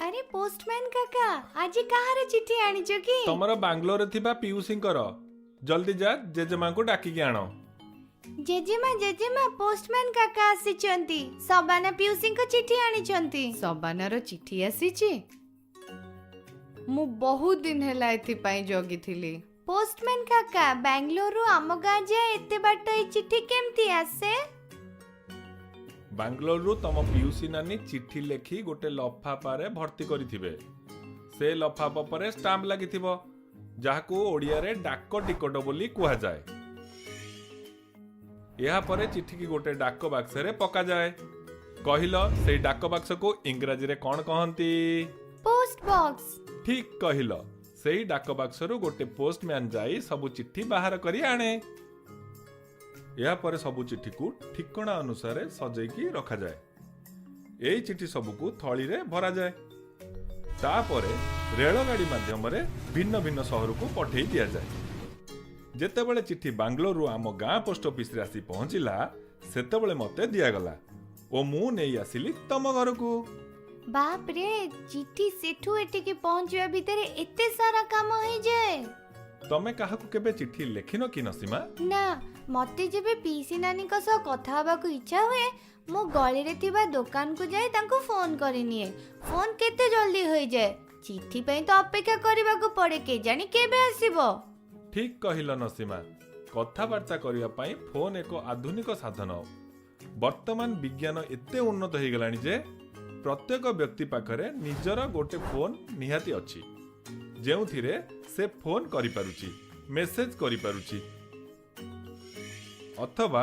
ଆରେ ପୋଷ୍ଟମ୍ୟାନ କାକା, ଆଜି କାହାର ଚିଠି ଆଣିଛ କି? ତମର ବାଙ୍ଗଲୋରରେ ଥିବା ପିଉସୀଙ୍କର। ଜଲ୍ଦି ଯା, ଜେଜେମାଙ୍କୁ ଡାକିକି ଆଣ। ଜେଜେମା, ଜେଜେମା, ପୋଷ୍ଟମ୍ୟାନ କାକା ଆସିଛନ୍ତି। ସବାନା ପିଉସୀଙ୍କ ଚିଠି ଆଣିଛନ୍ତି। ସବାନାର ଚିଠି ଆସିଛି? ମୁଁ ବହୁତ ଦିନ ହେଲା ଏଥିପାଇଁ ଜଗିଥିଲି। ପୋଷ୍ଟମ୍ୟାନ କାକା, ବାଙ୍ଗାଲୋରରୁ ଆମ ଗାଁ ଯାଏ ଏତେ ବାଟ ଏଇ ଚିଠି କେମିତି ଆସେ? ବାଙ୍ଗଲୋରରୁ ତମ ପିଉସୀ ନାନୀ ଚିଠି ଲେଖି ଗୋଟେ ଲଫାପାରେ ଭର୍ତ୍ତି କରିଥିବେ। ସେ ଲଫାପା ପରେ ଷ୍ଟାମ୍ପ ଲାଗିଥିବ, ଯାହାକୁ ଓଡ଼ିଆରେ ଡାକ ଟିକଟ ବୋଲି କୁହାଯାଏ। ଏହାପରେ ଚିଠିକି ଗୋଟେ ଡାକ ବାକ୍ସରେ ପକାଯାଏ। କହିଲ, ସେଇ ଡାକ ବାକ୍ସକୁ ଇଂରାଜୀରେ କଣ କହନ୍ତି? Post box. ଠିକ କହିଲ। ସେଇ ଡାକ ବାକ୍ସରୁ ଗୋଟେ ପୋଷ୍ଟମ୍ୟାନ ଯାଇ ସବୁ ଚିଠି ବାହାର କରି ଆଣେ। ଏହାପରେ ସବୁ ଚିଠିକୁ ଠିକଣା ଅନୁସାରେ ସଜେଇକି ରଖାଯାଏ। ଏଇ ଚିଠି ସବୁକୁ ଥଳିରେ ଭରାଯାଏ। ତାପରେ ରେଳଗାଡ଼ି ମାଧ୍ୟମରେ ଭିନ୍ନ ଭିନ୍ନ ସହରକୁ ପଠେଇ ଦିଆଯାଏ। ଯେତେବେଳେ ଚିଠି ବାଙ୍ଗଲୋରରୁ ଆମ ଗାଁ ପୋଷ୍ଟ ଅଫିସରେ ଆସି ପହଞ୍ଚିଲା, ସେତେବେଳେ ମୋତେ ଦିଆଗଲା ଓ ମୁଁ ନେଇ ଆସିଲି ତମ ଘରକୁ। ବାପରେ, ଚିଠି ସେଠୁ ଏଠିକି ପହଞ୍ଚିବା ଭିତରେ ଏତେ ସାରା କାମ ହେଇଯାଏ! ତମେ କାହାକୁ କେବେ ଚିଠି ଲେଖିନ କି, ନସୀମା? ନା, ମତେ ଯେବେ ପିଇସି ନାନୀଙ୍କ ସହ କଥା ହେବାକୁ ଇଚ୍ଛା ହୁଏ, ମୁଁ ଗଳିରେ ଥିବା ଦୋକାନକୁ ଯାଇ ତାଙ୍କୁ ଫୋନ କରିନିଏ। ଫୋନ କେତେ ଜଲ୍ଦି ହୋଇଯାଏ। ଚିଠି ପାଇଁ ତ ଅପେକ୍ଷା କରିବାକୁ ପଡେ, କେଜାଣି କେବେ ଆସିବ। ଠିକ୍ କହିଲ ନସୀମା। କଥାବାର୍ତ୍ତା କରିବା ପାଇଁ ଫୋନ୍ ଏକ ଆଧୁନିକ ସାଧନ। ବର୍ତ୍ତମାନ ବିଜ୍ଞାନ ଏତେ ଉନ୍ନତ ହେଇଗଲାଣି ଯେ ପ୍ରତ୍ୟେକ ବ୍ୟକ୍ତି ପାଖରେ ନିଜର ଗୋଟେ ଫୋନ୍ ନିହାତି ଅଛି, ଯେଉଁଥିରେ ସେ ଫୋନ୍ କରିପାରୁଛି, ମେସେଜ କରିପାରୁଛି ଅଥବା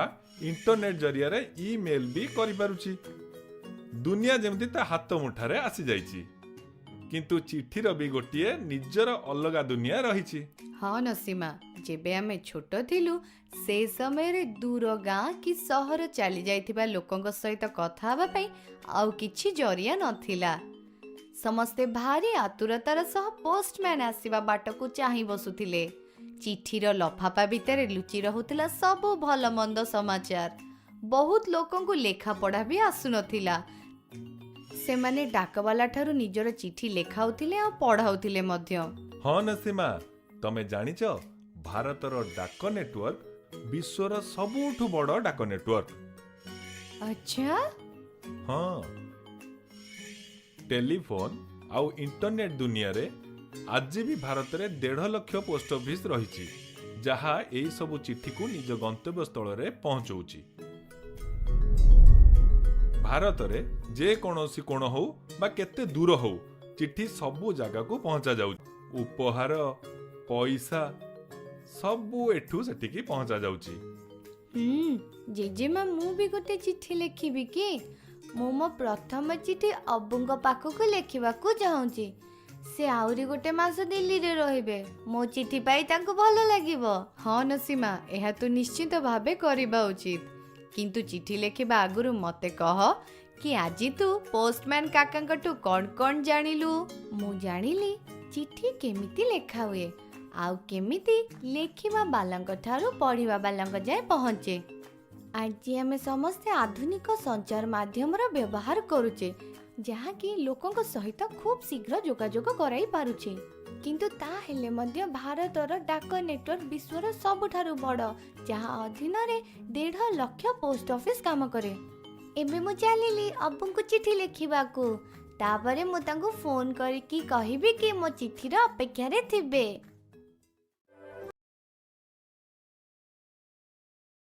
ଇଣ୍ଟରନେଟ୍ ଜରିଆରେ ଇମେଲ୍ ବି କରିପାରୁଛି। ଦୁନିଆ ଯେମିତି ତା ହାତ ମୁଠାରେ ଆସିଯାଇଛି। କିନ୍ତୁ ଚିଠିର ବି ଗୋଟିଏ ନିଜର ଅଲଗା ଦୁନିଆ ରହିଛି। ହଁ ନସୀମା, ଯେବେ ଆମେ ଛୋଟ ଥିଲୁ, ସେ ସମୟରେ ଦୂର ଗାଁ କି ସହର ଚାଲି ଯାଇଥିବା ଲୋକଙ୍କ ସହିତ କଥା ହେବା ପାଇଁ ଆଉ କିଛି ଜରିଆ ନଥିଲା। ସମସ୍ତେ ଭାରି ଆତୁରତାର ସହ ପୋଷ୍ଟମ୍ୟାନ୍ ଆସିବା ବାଟକୁ ଚାହିଁ ବସୁଥିଲେ। ଚିଠିର ଲଫାପା ଭିତରେ ଲୁଚି ରହୁଥିଲା ସବୁ ଭଲ ମନ୍ଦ ସମାଚାର। ବହୁତ ଲୋକଙ୍କୁ ଲେଖାପଢ଼ା ବି ଆସୁନଥିଲା। ସେମାନେ ଡାକବାଲା ଠାରୁ ନିଜର ଚିଠି ଲେଖାଉଥିଲେ ଆଉ ପଢ଼ାଉଥିଲେ ମଧ୍ୟ। ହଁ ନସୀମା, ତମେ ଜାଣିଛ, ଭାରତର ଡାକ ନେଟୱାର୍କ ବିଶ୍ୱର ସବୁଠୁ ବଡ଼ ଡାକ ନେଟୱାର୍କ। ଆଚ୍ଛା? ହଁ, ଟେଲିଫୋନ ଆଉ ଇଣ୍ଟରନେଟ ଦୁନିଆରେ ଆଜି ବି ଭାରତରେ 1.5 ଲକ୍ଷ ପୋଷ୍ଟ ଅଫିସ ରହିଛି, ଯାହା ଏଇ ସବୁ ଚିଠିକୁ ନିଜ ଗନ୍ତବ୍ୟ ସ୍ଥଳରେ ପହଞ୍ଚଉଛି। ଭାରତରେ ଯେକୌଣସି କୋଣ ହଉ ବା କେତେ ଦୂର ହଉ, ଚିଠି ସବୁ ଜାଗାକୁ ପହଞ୍ଚା ଯାଉଛି। ଉପହାର, ପଇସା ସବୁ ଏଠୁ ସେଠିକି ପହଞ୍ଚା ଯାଉଛି। ଜେଜେମା, ମୁଁ ବି ଗୋଟେ ଚିଠି ଲେଖିବି କି? ମୁଁ ମୋ ପ୍ରଥମ ଚିଠି ଅବୁଙ୍କ ପାଖକୁ ଲେଖିବାକୁ ଚାହୁଁଛି। ସେ ଆହୁରି ଗୋଟେ ମାସ ଦିଲ୍ଲୀରେ ରହିବେ। ମୋ ଚିଠି ପାଇ ତାଙ୍କୁ ଭଲ ଲାଗିବ। ହଁ ନସୀମା, ଏହା ତୁ ନିଶ୍ଚିତ ଭାବେ କରିବା ଉଚିତ। କିନ୍ତୁ ଚିଠି ଲେଖିବା ଆଗରୁ ମତେ କହ କି ଆଜି ତୁ ପୋଷ୍ଟମ୍ୟାନ୍ କାକାଙ୍କଠୁ କ'ଣ କ'ଣ ଜାଣିଲୁ? ମୁଁ ଜାଣିଲି ଚିଠି କେମିତି ଲେଖା ହୁଏ ଆଉ କେମିତି ଲେଖିବା ବାଲାଙ୍କ ଠାରୁ ପଢ଼ିବା ବାଲାଙ୍କ ଯାଏ ପହଞ୍ଚେ। ଆଜି ଆମେ ସମସ୍ତେ ଆଧୁନିକ ସଞ୍ଚାର ମାଧ୍ୟମର ବ୍ୟବହାର କରୁଛେ, ଯାହାକି ଲୋକଙ୍କ ସହିତ ଖୁବ୍ ଶୀଘ୍ର ଯୋଗାଯୋଗ କରାଇ ପାରୁଛେ। କିନ୍ତୁ ତା ହେଲେ ମଧ୍ୟ ଭାରତର ଡାକ ନେଟୱାର୍କ ବିଶ୍ୱର ସବୁଠାରୁ ବଡ଼, ଯାହା ଅଧୀନରେ 1.5 ଲକ୍ଷ ପୋଷ୍ଟ ଅଫିସ କାମ କରେ। ଏବେ ମୁଁ ଚାଲିଲି ଅବୁଙ୍କୁ ଚିଠି ଲେଖିବାକୁ। ତାପରେ ମୁଁ ତାଙ୍କୁ ଫୋନ୍ କରିକି କହିବି କି ମୋ ଚିଠିର ଅପେକ୍ଷାରେ ଥିବେ।